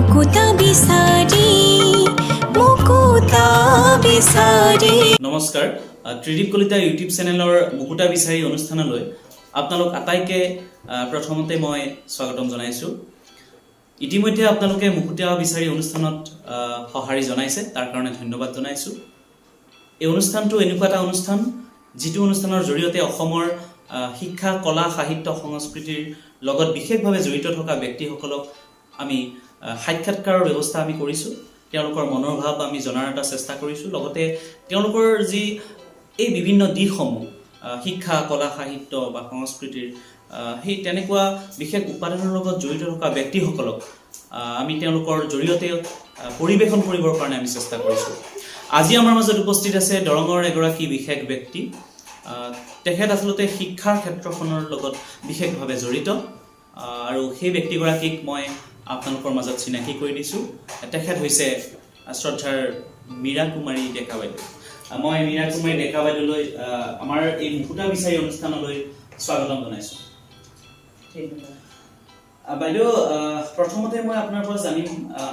মুকুতা বিচাৰি, মুকুতা বিচাৰি। নমস্কাৰ, ত্ৰিদীপ কলিতা ইউটিউব চেনেলৰ মুকুতা বিচাৰি অনুষ্ঠানলৈ আপোনালোক আটাইকে প্ৰথমতে মই স্বাগতম জনাইছোঁ। ইতিমধ্যে আপোনালোকে মুকুতা বিচাৰি অনুষ্ঠানত সঁহাৰি জনাইছে, তাৰ কাৰণে ধন্যবাদ জনাইছোঁ। এই অনুষ্ঠানটো এনেকুৱা এটা অনুষ্ঠান, যিটো অনুষ্ঠানৰ জৰিয়তে অসমৰ শিক্ষা, কলা, সাহিত্য, সংস্কৃতিৰ লগত বিশেষভাৱে জড়িত থকা ব্যক্তিসকলক আমি সাক্ষাৎকাৰৰ ব্যৱস্থা আমি কৰিছোঁ। তেওঁলোকৰ মনৰ ভাৱ আমি জনাৰ এটা চেষ্টা কৰিছোঁ। লগতে তেওঁলোকৰ যি এই বিভিন্ন দিশসমূহ, শিক্ষা, কলা, সাহিত্য বা সংস্কৃতিৰ সেই তেনেকুৱা বিশেষ উপাদানৰ লগত জড়িত থকা ব্যক্তিসকলক আমি তেওঁলোকৰ জৰিয়তে পৰিৱেশন কৰিবৰ কাৰণে আমি চেষ্টা কৰিছোঁ। আজি আমাৰ মাজত উপস্থিত আছে দৰঙৰ এগৰাকী বিশেষ ব্যক্তি। তেখেত আচলতে শিক্ষাৰ ক্ষেত্ৰখনৰ লগত বিশেষভাৱে জড়িত আৰু সেই ব্যক্তিগৰাকীক মই আপোনালোকৰ মাজত চিনাকি কৰি দিছোঁ। তেখেত হৈছে শ্ৰদ্ধাৰ মীৰা কুমাৰী ডেকা বাইদেউ। মই মীৰা কুমাৰী ডেকা বাইদেউলৈ আমাৰ এই মুকুতা বিচাৰি অনুষ্ঠানলৈ স্বাগতম জনাইছোঁ। ধন্যবাদ। বাইদেউ, প্ৰথমতে মই আপোনাৰ পৰা জানিম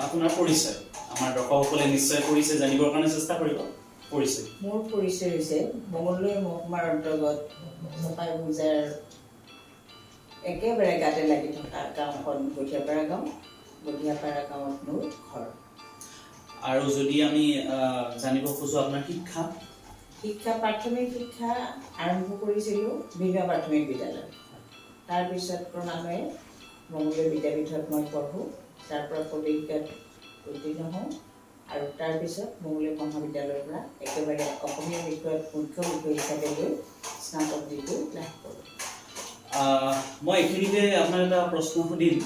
আপোনাৰ পৰিচয়। আমাৰ দৰ্শকসকলে নিশ্চয় পৰিচয় জানিবৰ কাৰণে চেষ্টা কৰিব। পৰিচয়। মোৰ পৰিচয় হৈছে মঙলদৈ মহকুমাৰ অন্তৰ্গত চপাই পূজাৰ একেবাৰে গাতে লাগি থকা গাঁওখন গঠিয়াপাৰা গাঁও। গঠিয়াপাৰা গাঁৱত মোৰ ঘৰ। আৰু যদি আমি জানিব খোজো আপোনাৰ শিক্ষা? শিক্ষা, প্ৰাথমিক শিক্ষা আৰম্ভ কৰিছিলোঁ বিনয় প্ৰাথমিক বিদ্যালয়। তাৰপিছত ক্ৰমান্বয়ে মঙলদৈ বিদ্যাপীঠত মই পঢ়োঁ। তাৰ পৰা প্ৰৱেশিকাত উত্তীৰ্ণ হওঁ আৰু তাৰপিছত মঙলদৈ মহাবিদ্যালয়ৰ পৰা একেবাৰে অসমীয়া বিষয়ত মুখ্য বিষয় হিচাপে লৈ স্নাতক ডিগ্ৰী লাভ কৰোঁ। মই এইখিনিতে আপোনাৰ এটা প্ৰশ্ন সুধিম।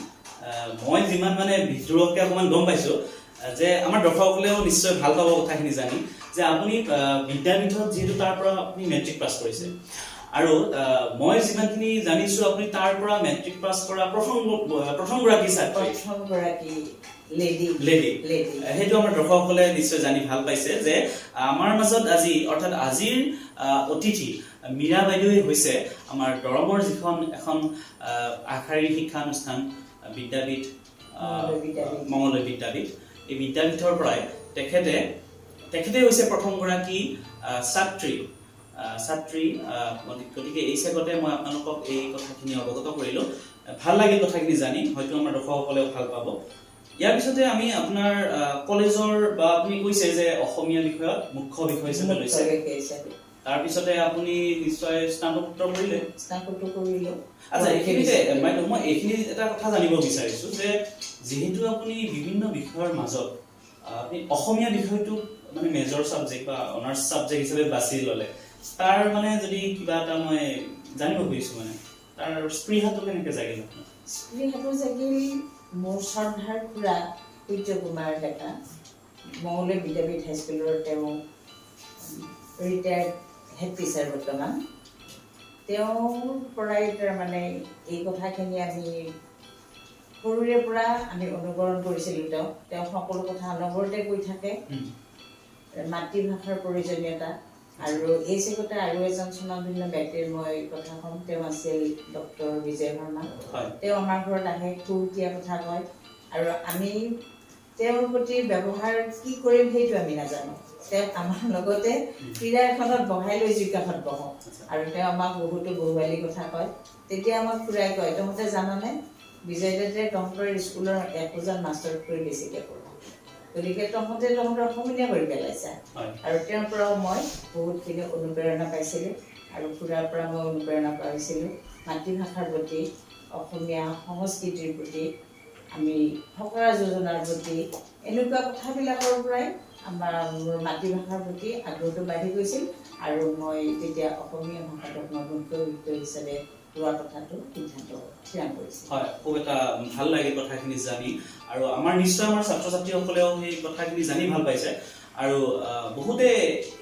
মই যিমান মানে ভিতৰুৱাকৈ অকণমান গম পাইছোঁ যে আমাৰ দৰ্শকসকলেও নিশ্চয় ভাল পাব কথাখিনি জানি যে আপুনি বিদ্যাপীঠত যিহেতু তাৰ পৰা আপুনি মেট্ৰিক পাছ কৰিছে আৰু মই যিমানখিনি জানিছোঁ, আপুনি তাৰ পৰা মেট্ৰিক পাছ কৰা প্ৰথমগৰাকী ছাত্ৰী। প্ৰথমগৰাকী লেডি। লেডি। লেডি। সেইটো আমাৰ দৰ্শকসকলে নিশ্চয় জানি ভাল পাইছে যে আমাৰ মাজত আজি, অৰ্থাৎ আজিৰ অতিথি মীৰা বাইদেৱে হৈছে আমাৰ দৰঙৰ যিখন এখন আগশাৰীৰ শিক্ষানুষ্ঠান বিদ্যাপীঠ, মঙলদৈ বিদ্যাপীঠ। মঙলদৈ বিদ্যাপীঠ, এই বিদ্যাপীঠৰ পৰাই তেখেতে হৈছে প্ৰথমগৰাকী ছাত্ৰী। গতিকে এই চেগতে মই আপোনালোকক এই কথাখিনি অৱগত কৰিলোঁ। ভাল লাগিল কথাখিনি জানি, হয়তো আমাৰ দৰ্শকসকলেও ভাল পাব। ইয়াৰ পিছতে আমি আপোনাৰ কলেজৰ বা আপুনি কৈছে যে অসমীয়া বিষয়ত মুখ্য বিষয় হিচাপে মুখ্য লৈছে। বিষয় হিচাপে। তাৰপিছতে আপুনি নিশ্চয় স্নাতকোত্তৰ কৰিলে। স্নাতকোত্তৰ কৰিলোঁ। আচ্ছা, এইখিনিতে বাইদেউ, মই এইখিনি এটা কথা জানিব বিচাৰিছো যে যিহেতু আপুনি বিভিন্ন বিষয়ৰ মাজত আপুনি অসমীয়া বিষয়টোক মানে মেজৰ ছাবজেক্ট বা অনাৰ্ছ ছাবজেক্ট হিচাপে বাছি ল'লে, তাৰ মানে যদি কিবা এটা মই জানিব খুজিছো, মানে তাৰ স্পৃহাটো কেনেকে জাগিল আপোনাৰ? স্পৃহাটো জাগিল মোৰ শ্ৰদ্ধাৰ খুৰা সূৰ্য কুমাৰ ডেকা, মঙলদৈ বিদ্যাপীঠ হাইস্কুলৰ তেওঁ ৰিটায়াৰ্ড হেড টিচাৰ বৰ্তমান। তেওঁৰ পৰাই তাৰমানে এই কথাখিনি আমি সৰুৰে পৰা আমি অনুকৰণ কৰিছিলোঁ তেওঁক। তেওঁ সকলো কথা অনবৰতে কৈ থাকে মাতৃভাষাৰ প্ৰয়োজনীয়তা। আৰু এই চেগতে আৰু এজন স্বনামধন্য ব্যক্তিৰ মই কথা ক'ম। তেওঁ আছিল ডক্টৰ বিজয় শৰ্মা। তেওঁ আমাৰ ঘৰত আহে, খুহুতীয়া কথা কয় আৰু আমি তেওঁৰ প্ৰতি ব্যৱহাৰ কি কৰিম সেইটো আমি নাজানো। তেওঁক আমাৰ লগতে পীৰা এখনত বহাই লৈ জুই কাষত বহোঁ আৰু তেওঁ আমাক বহুতো বহুৱালি কথা কয়। তেতিয়া আমাক খুৰাই কয়, "তহঁতে জাননে, বিজয় দাদাই তহঁতৰ স্কুলৰ একোজন মাষ্টৰতকৈ বেছিকৈ পঢ়া। গতিকে তহঁতে তহঁতৰ সমনীয়া কৰি পেলাইছা।" আৰু তেওঁৰ পৰাও মই বহুতখিনি অনুপ্ৰেৰণা পাইছিলোঁ আৰু খুৰাৰ পৰা মই অনুপ্ৰেৰণা পাইছিলোঁ মাতৃভাষাৰ প্ৰতি, অসমীয়া সংস্কৃতিৰ প্ৰতি, আমি ফকৰা যোজনাৰ প্ৰতি। এনেকুৱা কথাবিলাকৰ পৰাই মোৰ মাতৃভাষাৰ প্ৰতি আগ্ৰহটো বাঢ়ি গৈছিল আৰু মই তেতিয়া অসমীয়া ভাষাটোক মই মুখ্য বিষয় হিচাপে লোৱাৰ কথাটো সিদ্ধান্ত থিৰাং কৰিছিলোঁ। হয়, খুব এটা ভাল লাগে কথাখিনি জানি আৰু আমাৰ নিশ্চয় আমাৰ ছাত্ৰ ছাত্ৰীসকলেও সেই কথাখিনি জানি ভাল পাইছে। আৰু বহুতে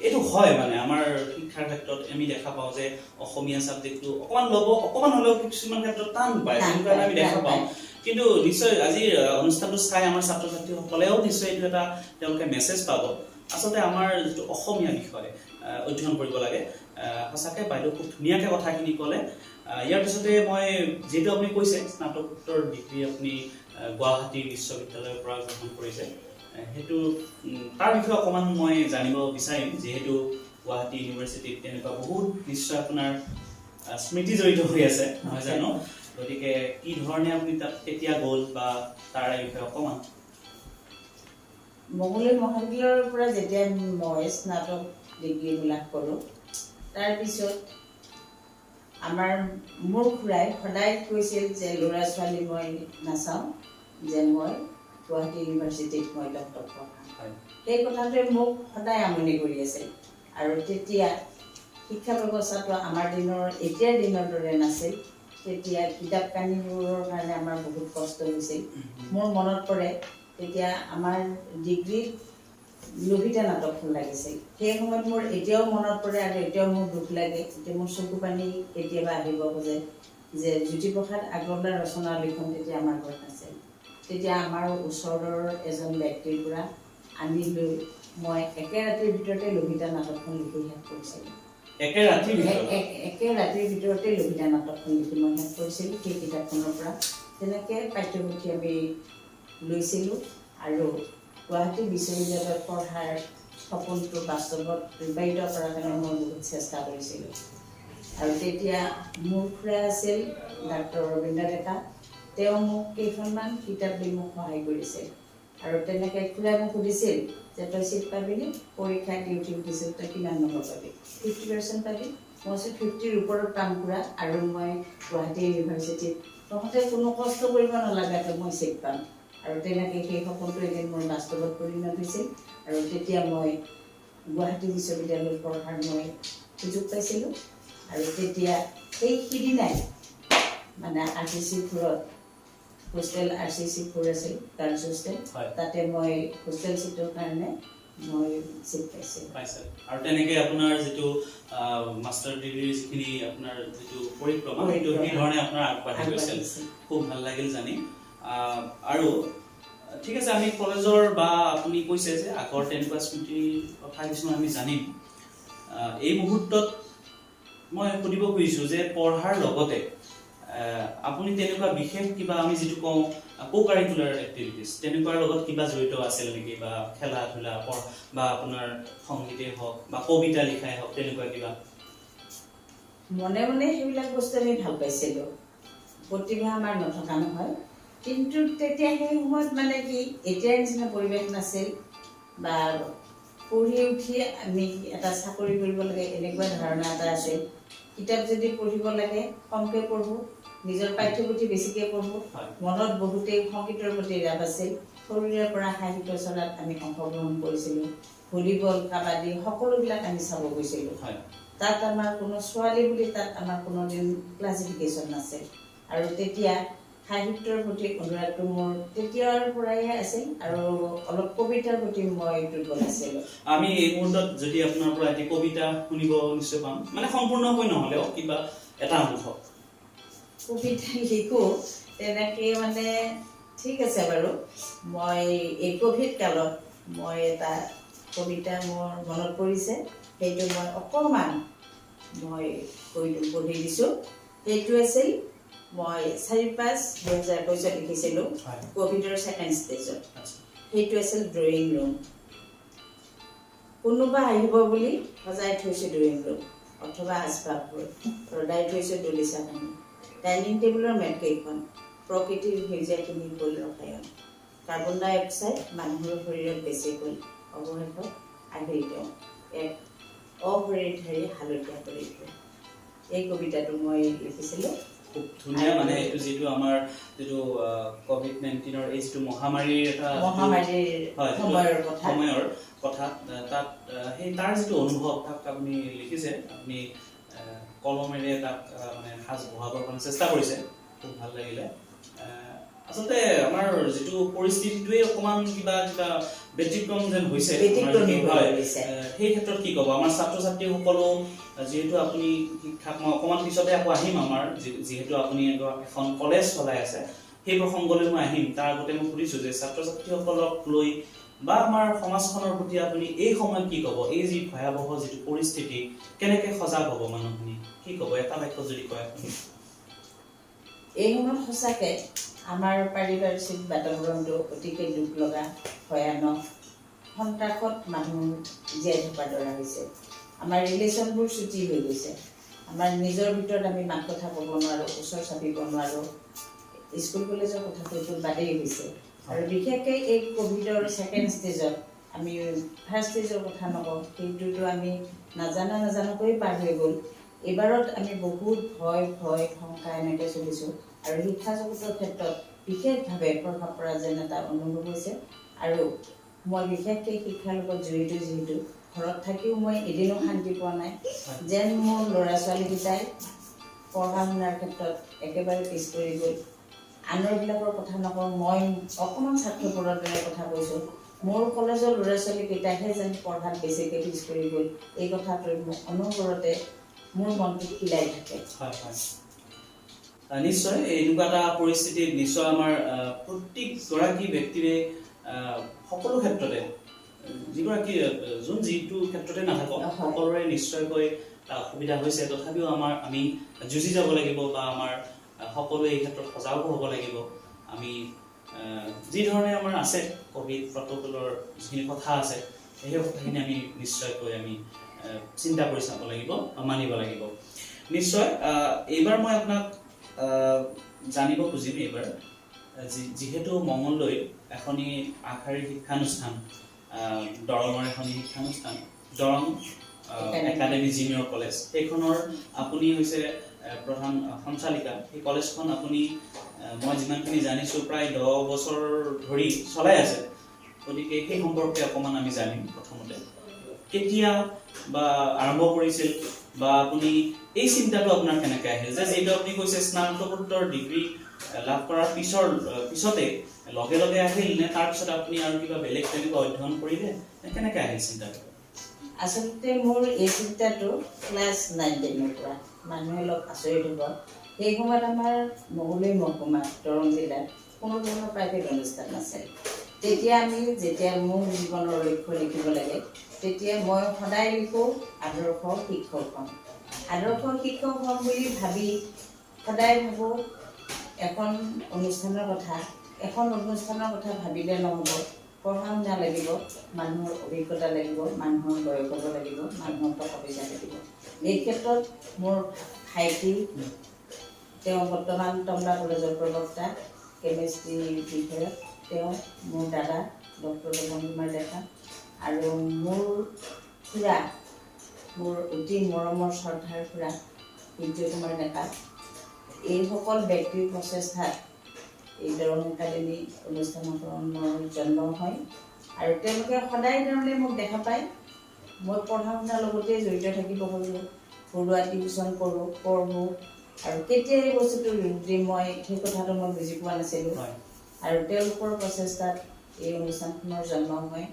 এইটো হয়, মানে আমাৰ শিক্ষাৰ ক্ষেত্ৰত আমি দেখা পাওঁ যে অসমীয়া ছাবজেক্টটো অকণমান ল'ব, অকণমান হ'লেও কিছুমান ক্ষেত্ৰত টান পায়। টান তেনেকুৱা এটা আমি পায়, দেখা টান পাওঁ। পায়। কিন্তু নিশ্চয় আজিৰ অনুষ্ঠানটো চাই আমাৰ ছাত্ৰ ছাত্ৰীসকলেও নিশ্চয় এইটো এটা তেওঁলোকে মেছেজ পাব। আচলতে আমাৰ যিটো অসমীয়া বিষয় অধ্যয়ন কৰিব লাগে। সঁচাকৈ বাইদেউ খুব ধুনীয়াকৈ কথাখিনি ক'লে। ইয়াৰ পিছতে মই, যিহেতু আপুনি কৈছে স্নাতকোত্তৰ ডিগ্ৰী আপুনি গুৱাহাটী বিশ্ববিদ্যালয়ৰ পৰা গ্ৰহণ কৰিছে, সেইটো তাৰ বিষয়ে অকণমান মই জানিব বিচাৰিম। যিহেতু গুৱাহাটী ইউনিভাৰ্চিটিত তেনেকুৱা বহুত নিশ্চয় আপোনাৰ স্মৃতি জড়িত হৈ আছে, নহয় জানো? গতিকে কি ধৰণে আপুনি তাত কেতিয়া গ'ল বা তাৰ বিষয়ে অকণমান। মঙলদৈ মহাবিদ্যালয়ৰ পৰা যেতিয়া মই স্নাতক ডিগ্ৰী লাভ কৰোঁ, তাৰপিছত মোৰ খুৰাই সদায় কৈছিল যে ল'ৰা ছোৱালী মই নাচাওঁ, যে মই গুৱাহাটী ইউনিভাৰ্চিটিত মই ডক্টৰ পঢ়াম। সেই কথাটোৱে মোক সদায় আমনি কৰি আছিল। আৰু তেতিয়া শিক্ষা ব্যৱস্থাটো আমাৰ দিনৰ এতিয়াৰ দিনৰ দৰে নাছিল। তেতিয়া কিতাপ কানিবোৰৰ কাৰণে আমাৰ বহুত কষ্ট হৈছিল। মোৰ মনত পৰে তেতিয়া আমাৰ ডিগ্ৰীত লভিতা নাটকখন লাগিছিল। সেই সময়ত মোৰ এতিয়াও মনত পৰে আৰু এতিয়াও মোৰ দুখ লাগে, এতিয়া মোৰ চকু পানী কেতিয়াবা আহিব খোজে যে জ্যোতিপ্ৰসাদ আগৰৱালাৰ ৰচনাৱলীখন তেতিয়া আমাৰ ঘৰত নাছিল। তেতিয়া আমাৰ ওচৰৰ এজন ব্যক্তিৰ পৰা আনি লৈ মই একে ৰাতিৰ ভিতৰতে লভিতা নাটকখন লিখি শেষ কৰিছিলোঁ। একে ৰাতিৰ ভিতৰত? একে ৰাতিৰ ভিতৰতে লভিতা নাটকখন লিখি মই শেষ কৰিছিলোঁ সেই কিতাপখনৰ পৰা। তেনেকৈ পাঠ্যপুথি আমি লৈছিলোঁ আৰু গুৱাহাটী বিশ্ববিদ্যালয়ত পঢ়াৰ সপোনটো বাস্তৱত ৰূপায়িত কৰাৰ কাৰণে মই বহুত চেষ্টা কৰিছিলোঁ। আৰু তেতিয়া মোৰ খুৰা আছিল ডাক্তৰ ৰবীন্দ্ৰ ডেকা, তেওঁ মোক কেইখনমান কিতাপ দি মোক সহায় কৰিছিল। আৰু তেনেকৈ খুৰাই মোক সুধিছিল যে তই চিট পাবিনে, পৰীক্ষা দি উঠি সুধিছিল তই কিমান নম্বৰ পাবি, 50% পাবি। মই কৈছোঁ 50ৰ ওপৰত পাম খুৰা, আৰু মই গুৱাহাটী ইউনিভাৰ্চিটিত তহঁতে কোনো কষ্ট কৰিব নালাগাকৈ মই চিট পাম। আৰু তেনেকৈ সেই সপোনটো এদিন মোৰ বাস্তৱত পৰিণত হৈছিল। আৰু তেতিয়া মই গুৱাহাটী বিশ্ববিদ্যালয়ত পঢ়াৰ মই সুযোগ পাইছিলোঁ। আৰু তেতিয়া সেই সিদিনাই মানে আৰ চি চি ফ'ৰত হোষ্টেল, আৰ চি চি 4 আছিল গাৰ্লছ হোষ্টেল, তাতে মই হোষ্টেল চিটৰ কাৰণে মই চিট পাইছিলোঁ। পাইছে। আৰু তেনেকে আপোনাৰ যিটো মাষ্টাৰ ডিগ্ৰীৰ যিখিনি আপোনাৰ যিটো পৰিক্ৰমা, সেইটো সেই ধৰণে আপোনাৰ আগবাঢ়ি গৈছিল। খুব ভাল লাগিল জানি। আৰু ঠিক আছে, আমি কলেজৰ বা আপুনি কৈছে যে আগৰ তেনেকুৱা স্মৃতিৰ কথা কিছুমান আমি জানিম। এই মুহূৰ্তত মই সুধিব খুজিছোঁ যে পঢ়াৰ লগতে আপুনি তেনেকুৱা বিশেষ কিবা, আমি যিটো কওঁ কো কাৰিকুলাৰ এক্টিভিটিছ, তেনেকুৱাৰ লগত কিবা জড়িত আছিল নেকি? বা খেলা ধূলা বা আপোনাৰ সংগীতেই হওক বা কবিতা লিখাই হওক, তেনেকুৱা কিবা? মনে মনে সেইবিলাক বস্তু আমি ভাল পাইছিলোঁ। প্ৰতিভা আমাৰ নথকা নহয়, কিন্তু তেতিয়া সেই সময়ত মানে কি এতিয়াৰ নিচিনা পৰিৱেশ নাছিল বা পঢ়ি উঠি আমি এটা চাকৰি কৰিব লাগে এনেকুৱা ধাৰণা এটা আছিল। কিতাপ যদি পঢ়িব লাগে কমকৈ পঢ়োঁ, নিজৰ পাঠ্যপুথি বেছিকৈ পঢ়োঁ। মনত বহুতেই সংগীতৰ প্ৰতি ৰাপ আছিল। সৰুৰে পৰা সাহিত্য চৰ্চাত আমি অংশগ্ৰহণ কৰিছিলোঁ। ভলীবল, কাবাডী সকলোবিলাক আমি চাব গৈছিলোঁ। তাত আমাৰ কোনো ছোৱালী বুলি তাত আমাৰ কোনো দিন ক্লাছিফিকেশ্যন নাছিল। আৰু তেতিয়া সাহিত্যৰ প্ৰতি অনুৰাগটো মোৰ তেতিয়াৰ পৰাই আছিল আৰু অলপ কবিতাৰ প্ৰতি মই দুৰ্বল আছিলোঁ। আমি এই মুহূৰ্তত যদি আপোনাৰ পৰা এটি কবিতা শুনিব নিশ্চয় পাম, মানে সম্পূৰ্ণকৈ নহ'লেও কিবা এটা অংশ। কবিতা লিখোঁ তেনেকৈ মানে, ঠিক আছে বাৰু। মই এই ক'ভিড কালত মই এটা কবিতা মোৰ মনত পৰিছে, সেইটো মই অকণমান মই কৈ পঢ়ি দিছোঁ। সেইটো আছিল মই 4/5/2021ত লিখিছিলোঁ, ক'ভিডৰ ছেকেণ্ড ষ্টেজত। সেইটো আছিল ড্ৰয়িং ৰুম। কোনোবা আহিব বুলি সজাই থৈছোঁ ড্ৰয়িং ৰুম অথবা আচবাববোৰ, ৰ'দাই থৈছোঁ দলিচাখিনি, ডাইনিং টেবুলৰ মেটকেইখন, প্ৰকৃতিৰ সেউজীয়াখিনি হ'ল ৰসায়ন, কাৰ্বন ডাই অক্সাইড মানুহৰ শৰীৰত বেছি হ'ল। অৱশেষত আহিল তেওঁ, এক অশৰীৰধাৰী হালধীয়া শৰীৰটো। এই কবিতাটো মই লিখিছিলোঁ। খুব ধুনীয়া। মানে এইটো যিটো আমাৰ যিটো কভিড-19ৰ এই যিটো মহামাৰীৰ এটা যিটো মহামাৰীৰ যিটো সময়ৰ কথা। সময়ৰ কথা, তাত সেই তাৰ যিটো অনুভৱ তাক আপুনি লিখিছে। আপুনি কলমেৰে তাক মানে সাজ বহাবৰ কাৰণে চেষ্টা কৰিছে, খুব ভাল লাগিলে। আচলতে আমাৰ যিটো পৰিস্থিতিটোৱে অকণমান কিবা কিবা ব্যতিক্ৰম যেন হৈছে। ব্যতিক্ৰমী আমাৰ যিটো হৈ পৰিছে। সেই ক্ষেত্ৰত কি ক'ব আমাৰ ছাত্ৰ ছাত্ৰীসকলো, যিহেতু আপুনি শিক্ষাক, মই অকণমান পিছতে আকৌ আহিম, আমাৰ যিহেতু আপুনি এখন কলেজ চলাই আছে, সেই প্ৰসংগলৈ মই আহিম। তাৰ আগতে মই সুধিছোঁ যে ছাত্ৰ ছাত্ৰীসকলক লৈ বা আমাৰ সমাজখনৰ প্ৰতি আপুনি এই সময়ত কি ক'ব? এই যি ভয়াৱহ যিটো পৰিস্থিতি, কেনেকৈ সজাগ হ'ব মানুহখিনি, কি ক'ব এটা বাক্য যদি কয় আপুনি? এই সময়ত সঁচাকৈ আমাৰ পাৰিপাৰ্শ্বিক বাতাবৰণটো অতিকে দুখ লগা, ভয়ানক, সন্ত্ৰাসত মানুহ জীয়াই থকাৰ দৰে হৈছে। আমাৰ ৰিলেশ্যনবোৰ চুটি হৈ গৈছে। আমাৰ নিজৰ ভিতৰত আমি মাত কথা ক'ব নোৱাৰোঁ, ওচৰ চাপিব নোৱাৰোঁ। স্কুল কলেজৰ কথাটোতো বাদেই হৈছে। আৰু বিশেষকৈ এই ক'ভিডৰ ছেকেণ্ড ষ্টেজত, আমি ফাৰ্ষ্ট ষ্টেজৰ কথা নকওঁ, সেইটোতো আমি নাজানাকৈয়ে পাৰ হৈ গ'ল। এইবাৰত আমি বহুত ভয় ভয় শংকা এনেকৈ চলিছোঁ আৰু শিক্ষা জগতৰ ক্ষেত্ৰত বিশেষভাৱে প্ৰভাৱ পৰা যেন এটা অনুভৱ হৈছে। আৰু মই বিশেষকৈ শিক্ষাৰ লগত জড়িত, যিহেতু ঘৰত থাকিও মই এদিনো শান্তি পোৱা নাই, যেন মোৰ ল'ৰা ছোৱালীকেইটাই পঢ়া শুনাৰ ক্ষেত্ৰত একেবাৰে পিছ পৰি গ'ল। আনৰবিলাকৰ কথা নকওঁ, মই অকণমান স্বাৰ্থপৰৰ দৰে কথা কৈছোঁ। মোৰ কলেজৰ ল'ৰা ছোৱালীকেইটাহে যেন পঢ়াত বেছিকৈ পিছ পৰি গ'ল, এই কথাটোৱে মোক অনবৰতে মোৰ মনটো কিলাই থাকে। হয় হয়, নিশ্চয় এনেকুৱা এটা পৰিস্থিতিত নিশ্চয় আমাৰ প্ৰত্যেকগৰাকী ব্যক্তিৰে সকলো ক্ষেত্ৰতে, যিগৰাকী যোন যিটো ক্ষেত্ৰতে নাথাকক, সকলোৰে নিশ্চয়কৈ অসুবিধা হৈছে। তথাপিও আমি যুঁজি যাব লাগিব বা আমাৰ সকলোৱে এই ক্ষেত্ৰত সজাগো হ'ব লাগিব। আমি যি ধৰণে আমাৰ আছে ক'ভিড প্ৰট'কলৰ যিখিনি কথা আছে, সেই কথাখিনি আমি নিশ্চয়কৈ আমি চিন্তা কৰি চাব লাগিব বা মানিব লাগিব নিশ্চয়। এইবাৰ মই আপোনাক জানিব খুজিম, এইবাৰ যিহেতু মঙলদৈত এখনি আগশাৰীৰ শিক্ষানুষ্ঠান, দৰঙৰ এখনি শিক্ষানুষ্ঠান, দৰং একাডেমি জুনিয়ৰ কলেজ, সেইখনৰ আপুনি হৈছে প্ৰধান সঞ্চালিকা। সেই কলেজখন আপুনি মই যিমানখিনি জানিছোঁ প্ৰায় 10 বছৰ ধৰি চলাই আছে। গতিকে সেই সম্পৰ্কে অকণমান আমি জানিম। প্ৰথমতে কেতিয়া বা আৰম্ভ কৰিছিল বা আপুনি এই চিন্তাটো আপোনাৰ কেনেকৈ আহিল যে যিটো আপুনি কৈছে স্নাতকোত্তৰ ডিগ্ৰী লাভ কৰাৰ পিছতে লগে লগে আহিল নে তাৰপিছত আপুনি আৰু কিবা বেলেগ তেনেকুৱা অধ্যয়ন কৰিলে নে কেনেকৈ আহিল চিন্তাটো? আচলতে মোৰ এই চিন্তাটো ক্লাছ 9-10ৰ পৰা। মানুহে অলপ আচৰিত হ'ব। সেই সময়ত আমাৰ মঙলদৈ মহকুমাত, দৰং জিলাত কোনো ধৰণৰ প্ৰাইভেট অনুষ্ঠান নাছিল। তেতিয়া আমি যেতিয়া মোৰ জীৱনৰ লক্ষ্য লিখিব লাগে, তেতিয়া মই সদায় লিখোঁ আদৰ্শ শিক্ষক হ'ম। আদৰ্শ শিক্ষক হ'ম বুলি ভাবি সদায় ভাবোঁ এখন অনুষ্ঠানৰ কথা। এখন অনুষ্ঠানৰ কথা ভাবিলে নহ'ব, পঢ়া শুনা লাগিব, মানুহৰ অভিজ্ঞতা লাগিব, মানুহৰ বয়স হ'ব লাগিব, মানুহৰ টকা পইচা লাগিব। এই ক্ষেত্ৰত মোৰ ভাইটি, তেওঁ বৰ্তমান টংলা কলেজৰ প্ৰবক্তা কেমেষ্ট্ৰি বিষয়ত, তেওঁ মোৰ দাদা ডক্টৰ তপন কুমাৰ ডেকা আৰু মোৰ খুৰা, মোৰ অতি মৰমৰ শ্ৰদ্ধাৰ খুৰা সূৰ্য কুমাৰ ডেকা, এইসকল ব্যক্তিৰ প্ৰচেষ্টাত এই দৰং একাডেমি অনুষ্ঠানখনৰ জন্ম হয়। আৰু তেওঁলোকে সদায় তাৰমানে মোক দেখা পায়, মই পঢ়া শুনাৰ লগতে জড়িত থাকিব খোজোঁ, ঘৰুৱা টিউশ্যন কৰোঁ, পঢ়োঁ। আৰু কেতিয়া এই বস্তুটো ৰূপ দিম মই সেই কথাটো মই বুজি পোৱা নাছিলোঁ। আৰু তেওঁলোকৰ প্ৰচেষ্টাত এই অনুষ্ঠানখনৰ জন্ম হয়।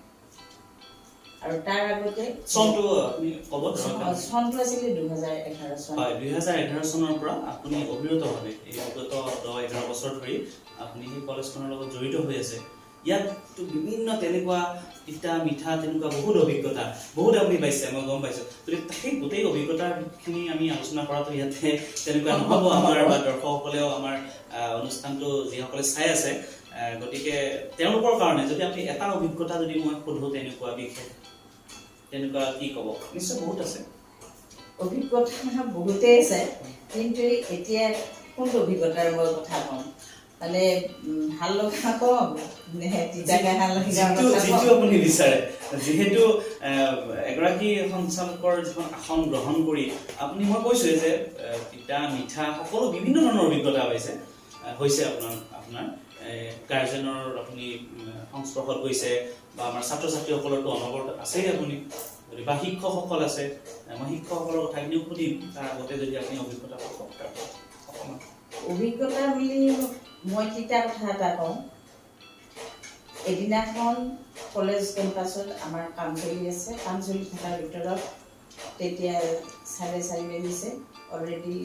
আৰু তাৰ আগতে চনটো আপুনি ক'ব দৰং? চনটো আছিলে 2011 চন। হয়, 2011 চনৰ পৰা আপুনি অবিৰতভাৱে এই বিগত 10-11 বছৰ ধৰি আপুনি সেই কলেজখনৰ লগত জড়িত হৈ আছে। ইয়াততো বিভিন্ন তেনেকুৱা তিতা মিঠা তেনেকুৱা বহুত অভিজ্ঞতা বহুত আপুনি পাইছে, মই গম পাইছোঁ। গতিকে সেই গোটেই অভিজ্ঞতাখিনি আমি আলোচনা কৰাটো ইয়াতে তেনেকুৱা নহ'ব আমাৰ বা দৰ্শকসকলেও আমাৰ অনুষ্ঠানটো যিসকলে চাই আছে, গতিকে তেওঁলোকৰ কাৰণে যদি আপুনি এটা অভিজ্ঞতা যদি মই সোধোঁ তেনেকুৱা বিশেষ তেনেকুৱা কি ক'ব? নিশ্চয় বহুত আছে। অভিজ্ঞতা বহুতেই আছে, কিন্তু এতিয়া কোনটো অভিজ্ঞতাৰ মই কথা ক'ম? মানে ভাল লগা ক'ম নে তিতা কেঁহা লগা যিটো কথা যিটো ক'ম? আপুনি বিচাৰে। যিহেতু এগৰাকী সঞ্চালকৰ যিখন আসন গ্ৰহণ কৰি আপুনি, মই কৈছোৱে যে তিতা মিঠা সকলো বিভিন্ন ধৰণৰ অভিজ্ঞতা হৈছে আপোনাৰ গাৰ্জেনৰ আপুনি সংস্পৰ্শত গৈছে বা আমাৰ ছাত্ৰ ছাত্ৰীসকলৰতো অনবৰত আছেই আপুনি, গতিকে বা শিক্ষকসকল আছে। মই শিক্ষকসকলৰ কথাখিনিও সুধিম, তাৰ আগতে যদি আপুনি অভিজ্ঞতা কওক তাৰ পৰা অকণমান। অভিজ্ঞতা বুলি মই তিতা কথা এটা কওঁ। এদিনাখন কলেজ কেম্পাছত আমাৰ কাম চলি আছে। কাম চলি থকাৰ ভিতৰত তেতিয়া 4:30 বাজিছে। অলৰেডি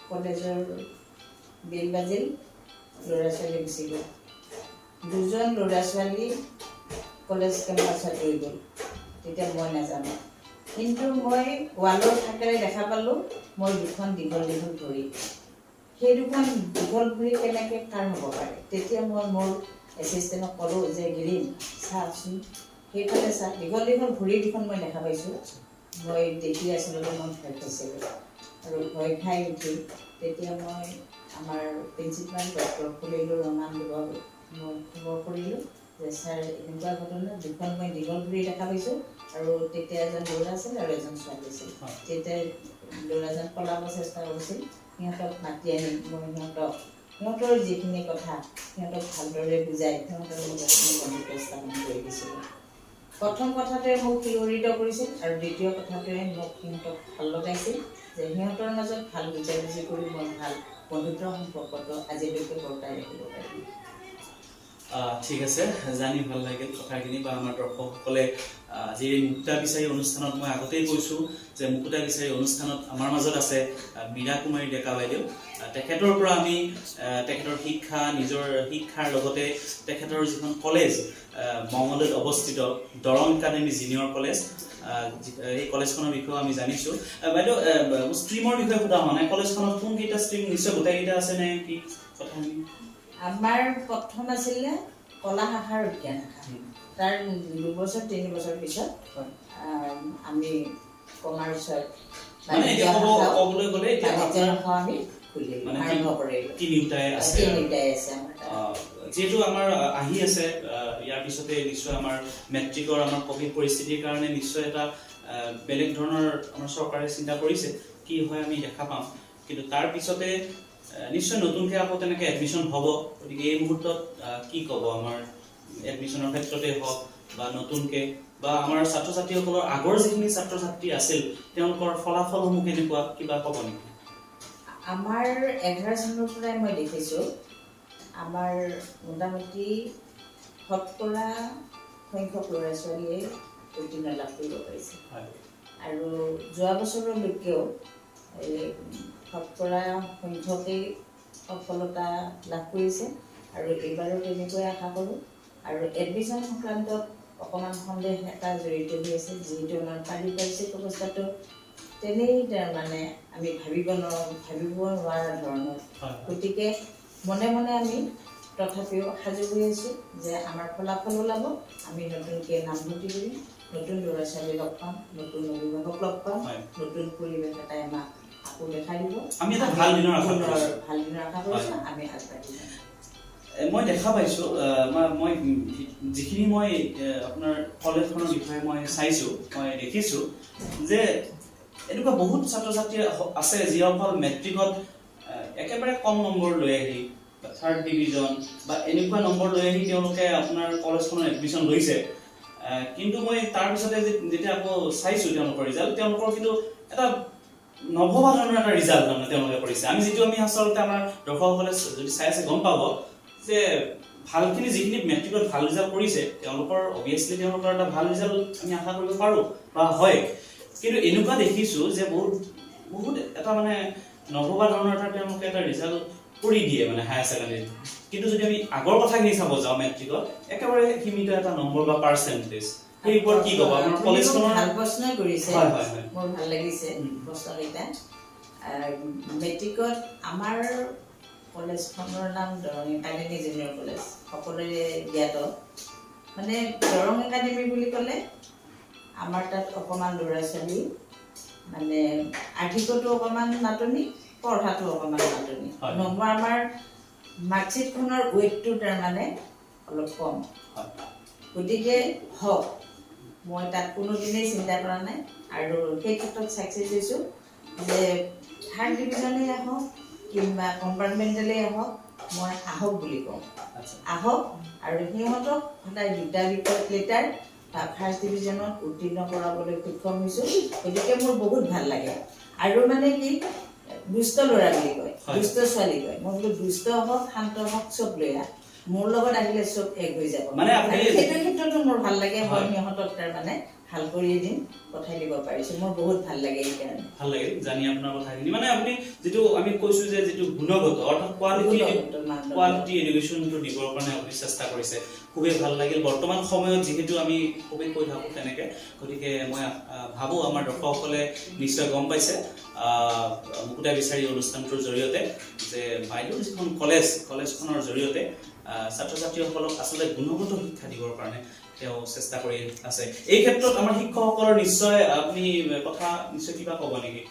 কলেজৰ বেল বাজিল, ল'ৰা ছোৱালী গুচি গ'ল। দুজন ল'ৰা ছোৱালী কলেজ কেম্পাছত ৰৈ গ'ল। তেতিয়া মই নাজানো, কিন্তু মই ৱালৰ ফাকেৰে দেখা পালোঁ মই দুখন দীঘল দীঘল ভৰি। সেই দুখন দীঘল ভৰি কেনেকৈ কাৰ হ'ব পাৰে? তেতিয়া মই মোৰ এছিষ্টেণ্টক ক'লোঁ যে গিৰিন, চাচোন, সেইফালে চা, দীঘল দীঘল ভৰি দুখন মই দেখা পাইছোঁ। মই দেখি আচলতে মই ভয় খাইছিলোঁ আৰু ভয় খাই উঠি তেতিয়া মই আমাৰ প্ৰিন্সিপাল ডক্টৰ খলিলুৰ ৰহমান দেৱক মই খবৰ কৰিলোঁ যে ছাৰ, এনেকুৱা ঘটনা, দুখন মই দীঘল ভৰি দেখা পাইছোঁ। আৰু তেতিয়া এজন ল'ৰা আছিল আৰু এজন ছোৱালী আছিল। তেতিয়া ল'ৰাজন পলাব চেষ্টা কৰিছিল। সিহঁতক মাতি আনি মই সিহঁতৰ যিখিনি কথা সিহঁতক ভালদৰে বুজাই সিহঁতৰ লগত মই বন্ধুত্ব স্থাপন কৰি দিছিলোঁ। প্ৰথম কথাটোৱে মোক শিহৰিত কৰিছিল আৰু দ্বিতীয় কথাটোৱে মোক সিহঁতক ভাল লগাইছিল যে সিহঁতৰ মাজত ভাল বুজাবুজি কৰি মই ভাল বন্ধুত্ব সম্পৰ্কটো আজিলৈকে বৰ্তাই ৰাখিব পাৰিম। ঠিক আছে, জানি ভাল লাগিল কথাখিনি বা আমাৰ দৰ্শকসকলে আজিৰ এই মুকুতা বিচাৰি অনুষ্ঠানত মই আগতেই কৈছোঁ যে মুকুতা বিচাৰি অনুষ্ঠানত আমাৰ মাজত আছে মীৰা কুমাৰী ডেকা বাইদেউ। তেখেতৰ পৰা আমি তেখেতৰ শিক্ষা, নিজৰ শিক্ষাৰ লগতে তেখেতৰ যিখন কলেজ মঙলদৈত অৱস্থিত দৰং একাডেমী জুনিয়ৰ কলেজ, এই কলেজখনৰ বিষয়েও আমি জানিছোঁ। বাইদেউ, ষ্ট্ৰীমৰ বিষয়ে সোধা হোৱা নাই। কলেজখনত কোনকেইটা ষ্ট্ৰীম? নিশ্চয় গোটেইকেইটা আছে নে কি কথাখিনি? আমাৰ প্ৰথম আছিলে কলা শাখা আৰু বিজ্ঞান শাখা। তাৰ 2 বছৰ 3 বছৰ পিছত আমি কমাৰ্চত মানে এতিয়া ক'বলৈ গ'লে এতিয়া বাণিজ্য শাখাও আমি খুলিলোঁ, মানে আৰম্ভ কৰিলোঁ। তিনিওটাই আছে আৰু। তিনিটাই আছে আমাৰ তাত। যিহেতু আমাৰ আহি আছে, ইয়াৰ পিছতে নিশ্চয় আমাৰ মেট্ৰিকৰ, আমাৰ কভিড পৰিস্থিতিৰ কাৰণে নিশ্চয় এটা বেলেগ ধৰণৰ আমাৰ চৰকাৰে চিন্তা কৰিছে, কি হয় আমি দেখা পাম। কিন্তু তাৰ পিছতে নিশ্চয় নতুনকৈ আকৌ তেনেকৈ এডমিশ্যন হ'ব। গতিকে এই মুহূৰ্তত কি ক'ব, আমাৰ এডমিশ্যনৰ ক্ষেত্ৰতে হওক বা নতুনকৈ বা আমাৰ ছাত্ৰ ছাত্ৰীসকলৰ, আগৰ যিখিনি ছাত্ৰ ছাত্ৰী আছিল তেওঁলোকৰ ফলাফলসমূহ কেনেকুৱা, কিবা ক'ব নেকি? আমাৰ 11 চনৰ পৰাই মই দেখিছোঁ, আমাৰ মোটামুটি শতকৰা সংখ্যক ল'ৰা ছোৱালীয়ে উত্তীৰ্ণ লাভ কৰিব পাৰিছে। আৰু যোৱা বছৰলৈকেও এই শতকৰা সংখ্যকেই সফলতা লাভ কৰিছে আৰু এইবাৰো তেনেকুৱাই আশা কৰোঁ। আৰু এডমিশ্যন সংক্ৰান্তত অকণমান সন্দেহ এটা জড়িত হৈ আছে, যিহেতু আমাৰ পাৰিপাৰ্শ্বিক অৱস্থাটো তেনেই মানে আমি ভাবিব নোৱাৰোঁ, ভাবিব নোৱাৰা ধৰণৰ। গতিকে মনে মনে আমি তথাপিও সাজু হৈ আছোঁ যে আমাৰ ফলাফল ওলাব, আমি নতুনকৈ নামভৰ্তি কৰিম, নতুন ল'ৰা ছোৱালী লগ পাম, নতুন অভিভাৱক লগ পাম, নতুন পৰিৱেশ এটাই আমাক আকৌ দেখা দিব। আমি এটা ভাল দিনৰ আশা পুনৰ কৰিছোঁ। ভাল দিনৰ আশা কৰিছোঁ, আমি আগবাঢ়ি যাম। মই দেখা পাইছোঁ, মই যিখিনি মই আপোনাৰ কলেজখনৰ বিষয়ে মই চাইছোঁ, মই দেখিছোঁ যে এনেকুৱা বহুত ছাত্ৰ ছাত্ৰী আছে যিসকল মেট্ৰিকত একেবাৰে কম নম্বৰ লৈ আহি, থাৰ্ড ডিভিজন বা এনেকুৱা নম্বৰ লৈ আহি তেওঁলোকে আপোনাৰ কলেজখনত এডমিশ্যন লৈছে। কিন্তু মই তাৰপিছতে যেতিয়া আকৌ চাইছোঁ তেওঁলোকৰ ৰিজাল্ট, তেওঁলোকৰ কিন্তু এটা নভবা ধৰণৰ এটা ৰিজাল্ট তাৰমানে তেওঁলোকে কৰিছে। আমি যিটো আমি আচলতে আমাৰ দৰ্শকসকলে যদি চাই আছে গম পাব যে ভালখিনি যিখিনি মেট্ৰিকত ভাল ৰিজাল্ট কৰিছে, তেওঁলোকৰ অভিয়াছলি তেওঁলোকৰ এটা ভাল ৰিজাল্ট আমি আশা কৰিব পাৰোঁ বা হয়। কিন্তু এনেকুৱা দেখিছোঁ যে বহুত বহুত এটা মানে নভবা ধৰণৰ এটা তেওঁলোকে এটা ৰিজাল্ট কৰি দিয়ে মানে হায়াৰ ছেকেণ্ডেৰীত। কিন্তু যদি আমি আগৰ কথাখিনি চাব যাওঁ, মেট্ৰিকত একেবাৰে সীমিত এটা নম্বৰ বা পাৰ্চেণ্টেজ। সেই ওপৰত কি ক'ব আপোনাৰ আপুনি খুব কলেজখনৰ? ভাল প্ৰশ্নই কৰিছে। হয় হয় হয় মোৰ ভাল লাগিছে প্ৰশ্নকেইটা। মেট্ৰিকত আমাৰ কলেজখনৰ নাম দৰং একাডেমী জুনিয়ৰ কলেজ, সকলোৰে জ্ঞাত। মানে দৰং একাডেমী বুলি ক'লে আমাৰ তাত অকণমান ল'ৰা ছোৱালী মানে আৰ্থিকতো অকণমান নাটনি, পঢ়াটো অকণমান নাটনি। নম্বৰ, আমাৰ মাৰ্কশ্বিটখনৰ ৱেইটটো তাৰমানে অলপ কম। গতিকে হওক, মই তাত কোনোদিনেই চিন্তা কৰা নাই আৰু সেই ক্ষেত্ৰত ছাকচেছ হৈছোঁ যে থাৰ্ড ডিভিজনেই আহক কিংবা কম্পাৰ্টমেণ্টেলেই আহক, মই আহক বুলি কওঁ। আহক আৰু সিহঁতক সদায় দুটা বিষয়ত লেটাৰ বা ফাৰ্ষ্ট ডিভিজনত উত্তীৰ্ণ কৰাবলৈ সক্ষম হৈছোঁ। গতিকে মোৰ বহুত ভাল লাগে। আৰু মানে কি, দুষ্ট ল'ৰা বুলি কয়, দুষ্ট ছোৱালী কয়, মই বোলো দুষ্ট হওক, শান্ত হওক, চব লৈ আহ, মোৰ লগত আহিলে চব এক হৈ যাব। মানে আপুনি আৰু সেইটো ক্ষেত্ৰতো মোৰ ভাল লাগে। মই সিহঁতক তাৰমানে ভাল কৰি এদিন পঠাই দিব পাৰিছোঁ। মোৰ বহুত ভাল লাগে এইকাৰণে। ভাল লাগিল জানি আপোনাৰ কথাখিনি। মানে আপুনি যিটো আমি কৈছোঁ যে যিটো গুণগত অৰ্থাৎ কোৱালিটি এডুকেশ্যনটো দিবৰ কাৰণে আপুনি চেষ্টা কৰিছে, খুবেই ভাল লাগিল। বৰ্তমান সময়ত যিহেতু আমি খুবেই কৈ থাকোঁ তেনেকৈ, গতিকে মই ভাবোঁ আমাৰ দৰ্শকসকলে নিশ্চয় গম পাইছে মুকুতা বিচাৰি অনুষ্ঠানটোৰ জৰিয়তে যে বাইদেউৰ যিখন কলেজখনৰ জৰিয়তে ছাত্ৰ ছাত্ৰীসকলক আচলতে গুণগত শিক্ষা দিবৰ কাৰণে তেওঁ চেষ্টা কৰি আছে। এই ক্ষেত্ৰত আমাৰ শিক্ষকসকলৰ নিশ্চয় আপুনি কথা নিশ্চয় কিবা ক'ব নেকি?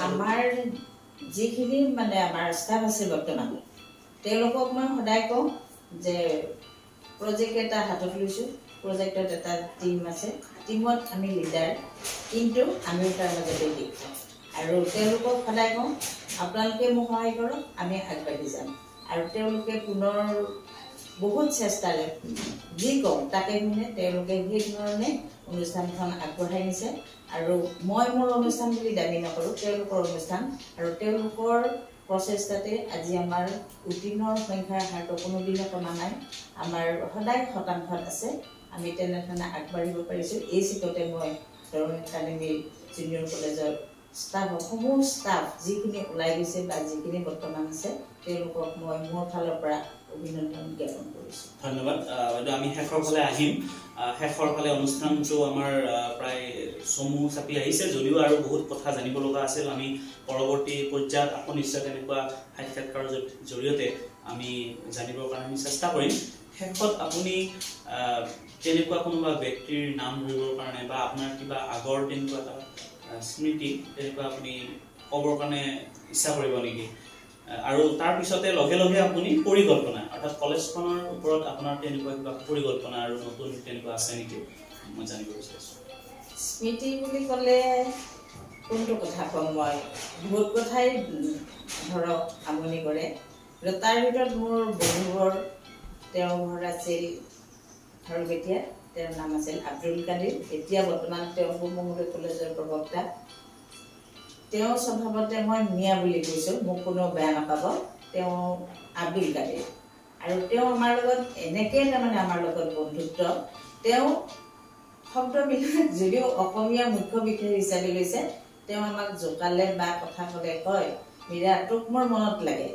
আমাৰ যিখিনি মানে আমাৰ ষ্টাফ আছে বৰ্তমান, তেওঁলোকক মই সদায় কওঁ যে প্ৰজেক্ট এটা হাতত লৈছোঁ, প্ৰজেক্টত এটা টীম আছে, টীমত আমি লিডাৰ, কিন্তু আমিও তাৰ মাজতে শিক্ষক। আৰু তেওঁলোকক সদায় কওঁ, আপোনালোকে মোক সহায় কৰক, আমি আগবাঢ়ি যাম। আৰু তেওঁলোকে পুনৰ বহুত চেষ্টাৰে যি কওঁ তাকে শুনে, তেওঁলোকে সেই ধৰণে অনুষ্ঠানখন আগবঢ়াই নিছে। আৰু মই মোৰ অনুষ্ঠান বুলি দাবী নকৰোঁ, তেওঁলোকৰ অনুষ্ঠান আৰু তেওঁলোকৰ প্ৰচেষ্টাতে আজি আমাৰ উত্তীৰ্ণৰ সংখ্যাৰ হাৰটো কোনোদিনে কমা নাই, আমাৰ সদায় শতাংশত আছে। আমি তেনেধৰণে আগবাঢ়িব পাৰিছোঁ। এই চিটতে মই দৰং একাডেমী জুনিয়ৰ কলেজৰ ষ্টাফ, সমূহ ষ্টাফ যিখিনি ওলাই গৈছে বা যিখিনি বৰ্তমান আছে, তেওঁলোকক মই মোৰ ফালৰ পৰা অভিনন্দন জ্ঞাপন কৰিছোঁ। ধন্যবাদ বাইদেউ। আমি শেষৰ ফালে আহিম। শেষৰ ফালে অনুষ্ঠানটো আমাৰ প্ৰায় চমু চাপি আহিছে যদিও আৰু বহুত কথা জানিব লগা আছিল। আমি পৰৱৰ্তী পৰ্যায়ত আকৌ নিশ্চয় তেনেকুৱা সাক্ষাৎকাৰৰ জৰিয়তে আমি জানিবৰ কাৰণে আমি চেষ্টা কৰিম। শেষত আপুনি তেনেকুৱা কোনোবা ব্যক্তিৰ নাম ধৰিবৰ কাৰণে বা আপোনাৰ কিবা আগৰ তেনেকুৱা এটা স্মৃতি তেনেকুৱা আপুনি ক'বৰ কাৰণে ইচ্ছা কৰিব নেকি? আৰু তাৰপিছতে লগে লগে আপুনি পৰিকল্পনা অৰ্থাৎ কলেজখনৰ ওপৰত আপোনাৰ তেনেকুৱা কিবা পৰিকল্পনা আৰু নতুন তেনেকুৱা আছে নেকি, মই জানিব বিচাৰিছোঁ। স্মৃতি বুলি ক'লে কোনটো কথা ক'ম মই, বহুত কথাই ধৰক আমনি কৰে। কিন্তু তাৰ ভিতৰত মোৰ বন্ধুবৰ, তেওঁৰ ঘৰ আছিল খাৰুপেটীয়া, তেওঁৰ নাম আছিল আব্দুল কাদিৰ। এতিয়া বৰ্তমান তেওঁ মঙলদৈ কলেজৰ প্ৰবক্তা। তেওঁ স্বভাৱতে মই মিয়া বুলি কৈছোঁ, মোক কোনেও বেয়া নাপাব, তেওঁ আব্দুল কাদিৰ। আৰু তেওঁ আমাৰ লগত এনেকৈ তাৰমানে আমাৰ লগত বন্ধুত্ব, তেওঁ শব্দবিলাক যদিও অসমীয়া মুখ্য বিষয় হিচাপে লৈছে, তেওঁ আমাক জোকালে বা কথা ক'লে কয়, মীৰা তোক মোৰ মনত লাগে।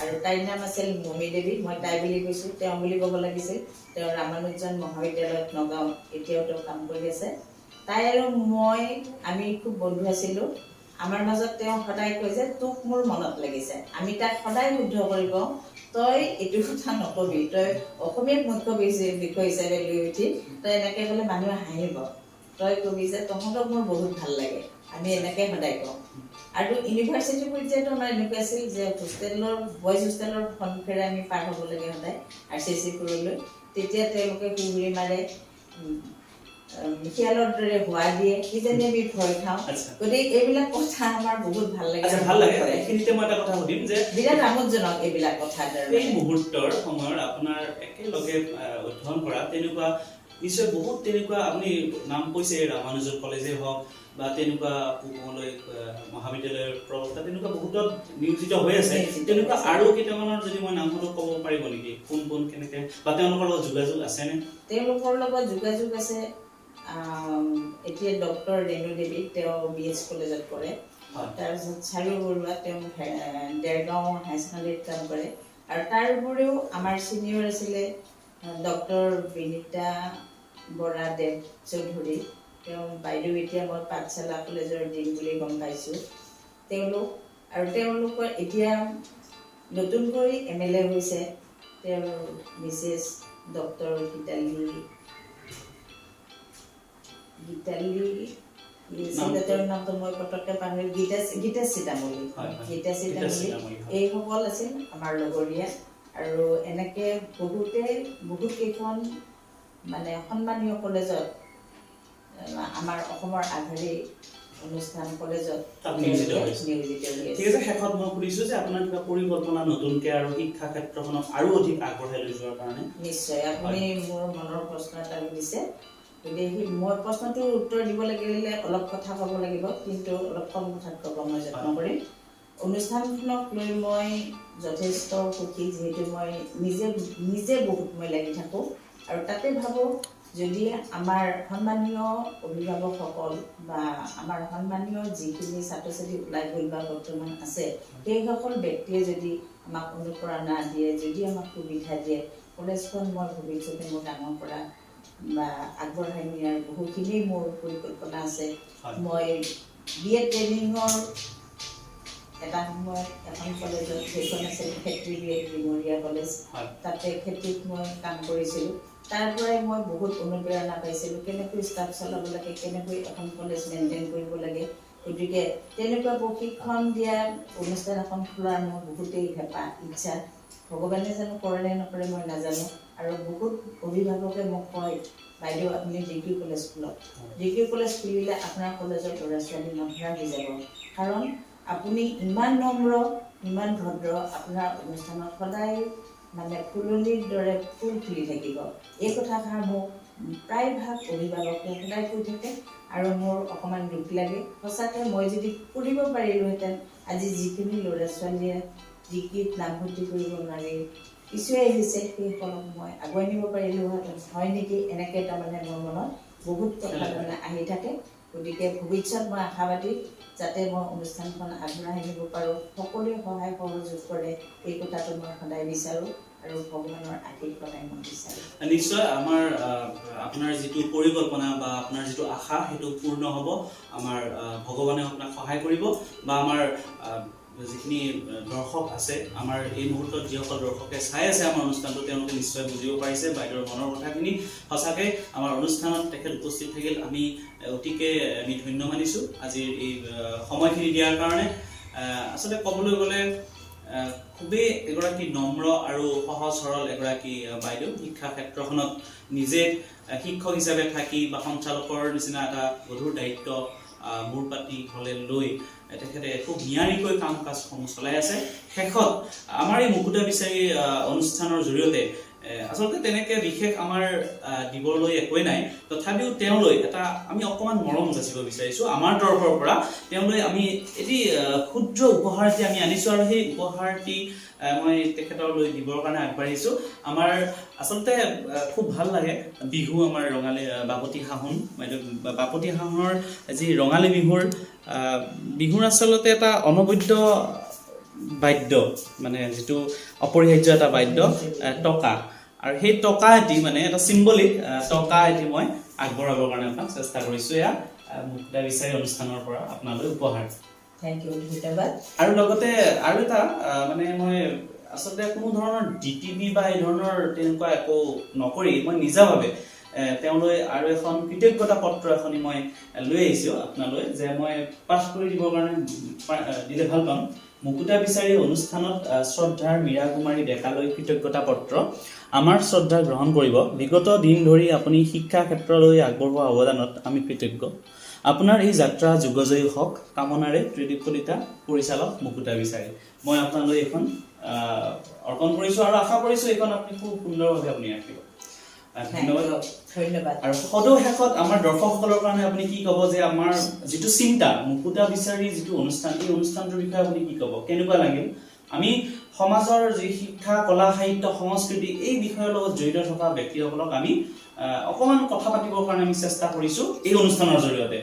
আৰু তাইৰ নাম আছিল মমী দেৱী, মই তাই বুলি কৈছোঁ, তেওঁ বুলি ক'ব লাগিছিল। তেওঁ ৰামানুজন মহাবিদ্যালয়ত নগাঁৱত এতিয়াও তেওঁ কাম কৰি আছে। তাই আৰু মই আমি খুব বন্ধু আছিলোঁ। আমাৰ মাজত তেওঁ সদায় কয় যে তোক মোৰ মনত লাগিছে। আমি তাক সদায় শুদ্ধ কৰি কওঁ, তই এইটো কথা নকবি, তই অসমীয়াত মুখ্য বিষয় হিচাপে লৈ উঠি তই এনেকৈ ক'লে মানুহে হাঁহিব, তই কবি যে তহঁতক মোৰ বহুত ভাল লাগে। আমি এনেকৈ সদায় কওঁ। আৰু ইউনিভাৰ্চিটি পৰ্যায়তো আমাৰ এনেকুৱা আছিল যে হোষ্টেলৰ, বইজ হোষ্টেলৰ সন্মুখেৰে আমি পাৰ হ'ব লাগে সদায় আৰ চি চি পুৰলৈ। তেতিয়া তেওঁলোকে সুহুৰি মাৰে, শিয়ালৰ দৰে হোৱা দিয়ে, কিজানি আমি ভয় খাওঁ। গতিকে এইবিলাক কথা আমাৰ বহুত ভাল লাগে। আচ্ছা, ভাল লাগে। এইখিনিতে মই এটা কথা সুধিম যে বিৰাট আমোদজনক এইবিলাক কথা। এই মুহূৰ্তৰ সময়ৰ আপোনাৰ একেলগে অধ্যয়ন কৰা তেনেকুৱা নিশ্চয় বহুত তেনেকুৱা আপুনি নাম কৈছে, ৰামানুজন কলেজেই হওক বা তেনেকুৱা পূব মহাবিদ্যালয়ৰ প্ৰবক্তা তেনেকুৱা বহুতত নিয়োজিত হৈ আছে, তেনেকুৱা আৰু কেইটামানৰ যদি মই নাম সোধো ক'ব পাৰিব নেকি, কোন কোন কেনেকে বা তেওঁলোকৰ লগত যোগাযোগ আছেনে? তেওঁলোকৰ লগত যোগাযোগ আছে। এতিয়া ডক্টৰ ৰেণু দেৱী, তেওঁ বি এছ কলেজত কৰে। তাৰপিছত চাৰু বৰুৱা, তেওঁ দেৰগাঁও হায়াৰ ছেকেণ্ডেৰীত কাম কৰে। আৰু তাৰ উপৰিও আমাৰ ছিনিয়ৰ আছিলে ডক্টৰ বিনীতা বৰা দেৱ চৌধুৰী, তেওঁ বাইদেউ এতিয়া মই পাঠশালা কলেজৰ ডিন বুলি গম পাইছোঁ। তেওঁলোক আৰু তেওঁলোকৰ এতিয়া নতুনকৈ এম এল এ হৈছে তেওঁৰ মিছেছ ডক্টৰ গীতালি, গীতালি তেওঁৰ নামটো মই পটককৈ পাহৰি, গীতা গীতা সীতামণি, গীতা সীতামণি। এইসকল আছিল আমাৰ লগৰীয়া। আৰু এনেকৈ বহুতে বহুত কেইখন মানে সন্মানীয় কলেজত, আমাৰ অসমৰ আগশাৰী অনুষ্ঠান কলেজত নিয়োজিত। নিয়োজিত। ঠিক আছে, শেষত মই সুধিছোঁ যে আপোনাৰ কিবা পৰিকল্পনা নতুনকৈ আৰু শিক্ষা ক্ষেত্ৰখনক আৰু অধিক আগবঢ়াই লৈ যোৱাৰ কাৰণে? নিশ্চয়, আপুনি মোৰ মনৰ প্ৰশ্ন এটা সুধিছে। গতিকে সেই মই প্ৰশ্নটোৰ উত্তৰ দিব লাগিলে অলপ কথা ক'ব লাগিব, কিন্তু অলপ কম কথাত ক'ব মই যত্ন কৰিম। অনুষ্ঠানখনক লৈ মই যথেষ্ট সুখী, যিহেতু মই নিজে নিজে বহুত মই লাগি থাকোঁ আৰু তাতে ভাবোঁ যদি আমাৰ সন্মানীয় অভিভাৱকসকল বা আমাৰ সন্মানীয় যিখিনি ছাত্ৰ ছাত্ৰী ওলাই গ'ল বা বৰ্তমান আছে, সেইসকল ব্যক্তিয়ে যদি আমাক অনুপ্ৰেৰণা দিয়ে, যদি আমাক সুবিধা দিয়ে, কলেজখন মই ভৱিষ্যতে মোৰ ডাঙৰ কৰা বা আগবঢ়াই নিয়াৰ বহুখিনি মোৰ পৰিকল্পনা আছে। মই বি এড ট্ৰেইনিঙৰ এটা সময়ত এখন কলেজত, সেইখন আছিল Khetri B Ed Dimoria college, তাতে খেতিত মই কাম কৰিছিলোঁ। তাৰ পৰাই মই বহুত অনুপ্ৰেৰণা পাইছিলোঁ, কেনেকৈ ষ্টাফ চলাব লাগে, কেনেকৈ এখন কলেজ মেইনটেইন কৰিব লাগে। গতিকে তেনেকুৱা প্ৰশিক্ষণ দিয়া অনুষ্ঠান এখন খোলাৰ মোৰ বহুতেই হেঁপাহ, ইচ্ছা। ভগৱানে জানো কৰে নে নকৰে মই নাজানো। আৰু বহুত অভিভাৱকে মোক কয়, বাইদেউ আপুনি ডিগ্ৰী কলেজ খোলক, ডিগ্ৰী কলেজ খুলিলে আপোনাৰ কলেজৰ ল'ৰা ছোৱালী নধৰা হৈ যাব, কাৰণ আপুনি ইমান নম্ৰ, ইমান ভদ্ৰ, আপোনাৰ অনুষ্ঠানত সদায় মানে ফুলনিৰ দৰে ফুল ফুলি থাকিব। এই কথাষাৰ মোক প্ৰায়ভাগ অভিভাৱকে সদায় কৈ থাকে আৰু মোৰ অকণমান দুখ লাগে। সঁচাকৈ মই যদি কৰিব পাৰিলোহেঁতেন, আজি যিখিনি ল'ৰা ছোৱালীয়ে ডিগ্ৰীত নামভৰ্তি কৰিব নোৱাৰি পিছুৱাই আহিছে, সেইসকলক মই আগুৱাই নিব পাৰিলোহেঁতেন হয় নেকি, এনেকৈ তাৰমানে মোৰ মনত বহুত কথা তাৰমানে আহি থাকে। গতিকে ভৱিষ্যত মই আশাবাদী যাতে মই অনুষ্ঠানখন আগবঢ়াই নিব পাৰোঁ, সকলোৱে সহায় সহযোগ কৰে, এই কথাটো মই সদায় বিচাৰোঁ আৰু ভগৱানৰ আশীৰ্বাদ মই বিচাৰোঁ। নিশ্চয় আমাৰ আপোনাৰ যিটো পৰিকল্পনা বা আপোনাৰ যিটো আশা সেইটো পূৰ্ণ হ'ব। আমাৰ ভগৱানে আপোনাক সহায় কৰিব বা আমাৰ যিখিনি দৰ্শক আছে, আমাৰ এই মুহূৰ্তত যিসকল দৰ্শকে চাই আছে আমাৰ অনুষ্ঠানটো, তেওঁলোকে নিশ্চয় বুজিব পাৰিছে বাইদেউৰ মনৰ কথাখিনি। সঁচাকৈ আমাৰ অনুষ্ঠানত তেখেত উপস্থিত থাকিল, আমি অতিকে আমি ধন্য মানিছোঁ আজিৰ এই সময়খিনি দিয়াৰ কাৰণে। আচলতে ক'বলৈ গ'লে খুবেই এগৰাকী নম্ৰ আৰু সহজ সৰল এগৰাকী বাইদেউ। শিক্ষা ক্ষেত্ৰখনত নিজে শিক্ষক হিচাপে থাকি বা সঞ্চালকৰ নিচিনা এটা গধুৰ দায়িত্ব মূৰ পাতি হ'লে লৈ তেখেতে খুব নিয়াৰিকৈ কাম কাজসমূহ চলাই আছে। শেষত আমাৰ এই মুকুতা বিচাৰি অনুষ্ঠানৰ জৰিয়তে আচলতে তেনেকৈ বিশেষ আমাৰ দিবলৈ একোৱেই নাই, তথাপিও তেওঁলৈ এটা আমি অকণমান মৰম যাচিব বিচাৰিছোঁ। আমাৰ তৰফৰ পৰা তেওঁলৈ আমি এটি ক্ষুদ্ৰ উপহাৰ এটি আমি আনিছোঁ আৰু সেই উপহাৰটি মই তেখেতলৈ দিবৰ কাৰণে আগবাঢ়িছোঁ। আমাৰ আচলতে খুব ভাল লাগে বিহু, আমাৰ ৰঙালী বাপতি সাহোন, বাইদেউ বাপতি সাহোনৰ যি ৰঙালী বিহুৰ বিহুৰ আচলতে এটা অনবদ্য বাদ্য, মানে যিটো অপৰিহাৰ্য এটা বাদ্য টকা, আৰু সেই টকা এটি মানে এটা চিম্বলিক টকা এটি মই আগবঢ়াবৰ কাৰণে আপোনাক চেষ্টা কৰিছোঁ। এয়া মুকুতা বিচাৰি অনুষ্ঠানৰ পৰা আপোনালৈ উপহাৰ। Thank U, ধন্যবাদ। আৰু লগতে আৰু এটা মানে মই আচলতে কোনো ধৰণৰ ডিটিপি বা এই ধৰণৰ তেনেকুৱা একো নকৰি মই নিজাভাৱে তেওঁলৈ আৰু এখন কৃতজ্ঞতা পত্ৰ এখনি মই লৈ আহিছোঁ আপোনালৈ, যে মই পাঠ কৰি দিবৰ কাৰণে দিলে ভাল পাম। মুকুতা বিচাৰি অনুষ্ঠানত শ্ৰদ্ধাৰ মীৰা কুমাৰী ডেকালৈ কৃতজ্ঞতা পত্ৰ। আমাৰ শ্ৰদ্ধা গ্ৰহণ কৰিব। বিগত দিন ধৰি আপুনি শিক্ষা ক্ষেত্ৰলৈ আগবঢ়োৱা অৱদানত আমি কৃতজ্ঞ। আপোনাৰ এই যাত্ৰা যুগজয়ী হওক কামনাৰে ত্ৰিদীপ কলিতা, পৰিচালক, মুকুতা বিচাৰি। মই আপোনালৈ এইখন অৰ্পণ কৰিছোঁ আৰু আশা কৰিছোঁ এইখন আপুনি খুব সুন্দৰভাৱে আপুনি ৰাখিব। ধন্যবাদ, ধন্যবাদ। আৰু সদৌ শেষত আমাৰ দৰ্শকসকলৰ কাৰণে আপুনি কি ক'ব, যে আমাৰ যিটো চিন্তা মুকুতা বিচাৰি যিটো অনুষ্ঠান, এই অনুষ্ঠানটোৰ বিষয়ে আপুনি কি ক'ব, কেনেকুৱা লাগিল? আমি সমাজৰ যি শিক্ষা, কলা, সাহিত্য, সংস্কৃতি এই বিষয়ৰ লগত জড়িত থকা ব্যক্তিসকলক আমি অকণমান কথা পাতিবৰ কাৰণে আমি চেষ্টা কৰিছোঁ এই অনুষ্ঠানৰ জৰিয়তে।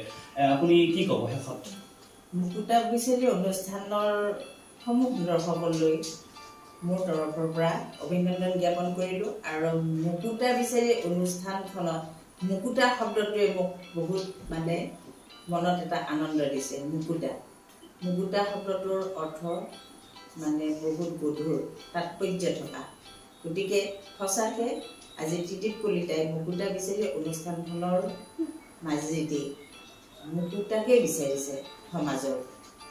আপুনি কি ক'ব শেষত? মুকুতা বিচাৰি অনুষ্ঠানৰ সমূহ দৰ্শকলৈ মোৰ তৰফৰ পৰা অভিনন্দন জ্ঞাপন কৰিলোঁ। আৰু মুকুতা বিচাৰি অনুষ্ঠানখনত মুকুতা শব্দটোৱে মোক বহুত মানে মনত এটা আনন্দ দিছে। মুকুতা, মুকুতা শব্দটোৰ অৰ্থ মানে বহুত গধুৰ তাৎপৰ্য থকা। গতিকে সঁচাকৈ আজি ত্ৰিদীপ কলিতাই মুকুতা বিচাৰি অনুষ্ঠানখনৰ মাজেদি মুকুতাকে বিচাৰিছে সমাজৰ।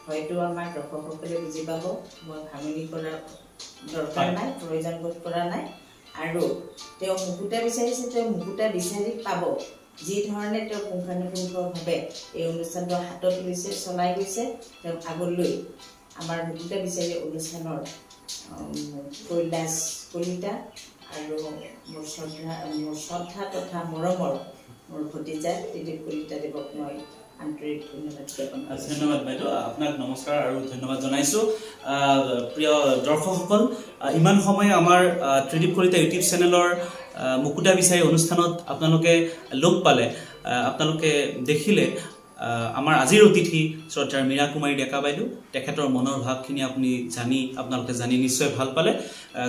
হয়তো আমাৰ দৰ্শকসকলে বুজি পাব, মই ভাঙনি কৰাৰ দৰকাৰ নাই, প্ৰয়োজন বোধ কৰা নাই। আৰু তেওঁ মুকুতা বিচাৰিছে, তেওঁ মুকুতা বিচাৰি পাব। যি ধৰণে তেওঁ পুংখানুপুংখভাৱে এই অনুষ্ঠানটো হাতত লৈছে, চলাই গৈছে, তেওঁ আগলৈ আমাৰ মুকুতা বিচাৰি অনুষ্ঠানৰ কৈলাশ কলিতা আৰু মোৰ শ্ৰদ্ধা তথা মৰমৰ মোৰ ভতিজা ত্ৰিদীপ কলিতাদেৱক মই আন্তৰিক ধন্যবাদ জ্ঞাপন কৰিছোঁ। ধন্যবাদ বাইদেউ, আপোনাক নমস্কাৰ আৰু ধন্যবাদ জনাইছোঁ। প্ৰিয় দৰ্শকসকল, ইমান সময় আমাৰ ত্ৰিদীপ কলিতা ইউটিউব চেনেলৰ মুকুতা বিচাৰি অনুষ্ঠানত আপোনালোকে লগ পালে, আপোনালোকে দেখিলে আমাৰ আজিৰ অতিথি শ্ৰদ্ধাৰ মীৰা কুমাৰী ডেকা বাইদেউ। তেখেতৰ মনৰ ভাৱখিনি আপোনালোকে জানি নিশ্চয় ভাল পালে।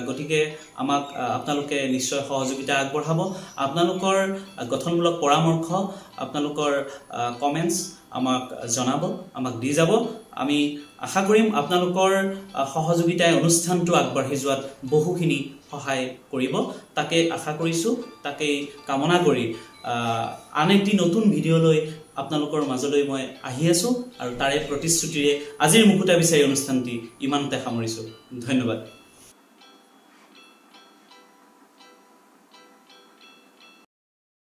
গতিকে আমাক আপোনালোকে নিশ্চয় সহযোগিতা আগবঢ়াব। আপোনালোকৰ গঠনমূলক পৰামৰ্শ, আপোনালোকৰ কমেণ্টছ আমাক জনাব, আমাক দি যাব। আমি আশা কৰিম আপোনালোকৰ সহযোগিতাই অনুষ্ঠানটো আগবাঢ়ি যোৱাত বহুখিনি সহায় কৰিব। তাকে আশা কৰিছোঁ, তাকেই কামনা কৰি আন এটি নতুন ভিডিঅ'লৈ আপোনালোকৰ মাজলৈ মই আহি আছোঁ আৰু তাৰে প্ৰতিশ্ৰুতিৰে আজিৰ মুকুতা বিচাৰি অনুষ্ঠানটি ইমানতে সামৰিছোঁ। ধন্যবাদ।